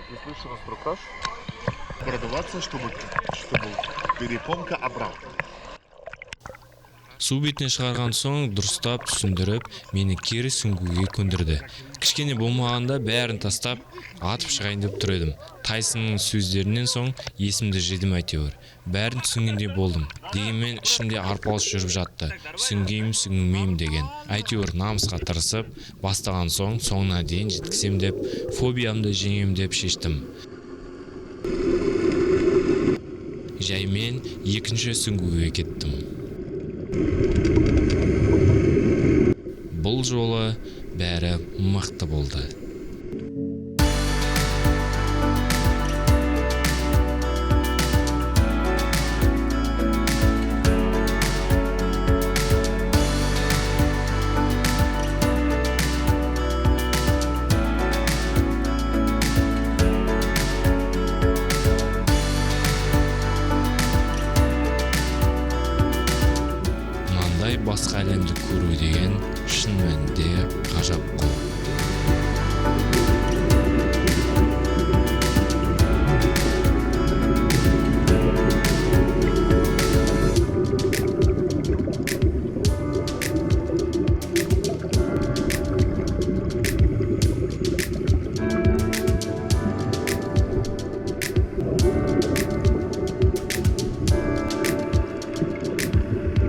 Слышишь инструктаж? Продаваться, чтобы перепонка обратно. Су бетіне шығарған соң дұрыстап түсіндіріп, мені кері сүңгуге көндірді. Кішкене болмағанда бәрін тастап, атып шығайын деп тұр едім. Тайсонның сөздерінен соң есімді жидым әйтеуір. Бәрін түсінгендей болдым. Дегенмен ішімде арпалыс жүріп жатты. Сүңгеймін, сүңгімеймін деген. Әйтеуір намысқа тырысып, бастаған соң соңына дейін жеткізем деп, фобиямды жеңем деп шештім. Жаймен екінші сүңгуге кеттім. Бұл жолы бәрі мықты болды. Мынандай басқа әлемді көру деген шын мәнінде ғажап қой.